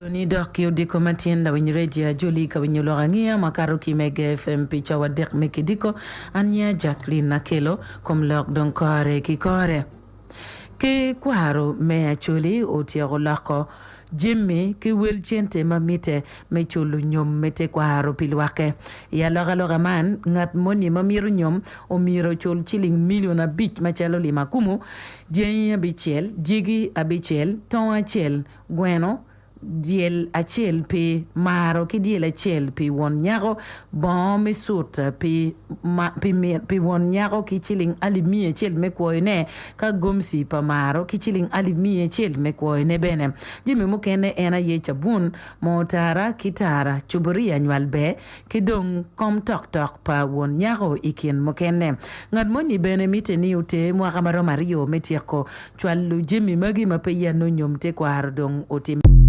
Ni dok ki odiko matyen lawiny redio ajoli ka winyo lok angiya makato ki Mega FM pi cawa adek me kidiko. An nyinga Jacqueline Akelo, kom lok dong kore ki kore. Ki kwaro me Acholi otyeko loko jami ki wel cente ma mitte me culo nyom me tekwaro pi lwakke. I alokaloka man, ngat moni ma mito nyom omyero ocul ciling milion abic macalo lim akumu, dyangi abicel, dyegi abicel, tong acel, gweno, dyel acel pi maro ki dyel acel pi won nyako, bongo me cut pi pi won nyako ki ciling alip miya acel me kwoyone, ka gomci pa maro ki ciling alip miya acel me kwoyone bene. Jami mukene en aye cabun, moo tara ki tara, cuburia nywal ber, ki dong kom toktok pa won nyako i kin mukene. Ngat moni bene mitte ni oter mwaka ma romo aryo me tyeko cwalo jami magi ma peya nongo nyom tekwaro dong otimme.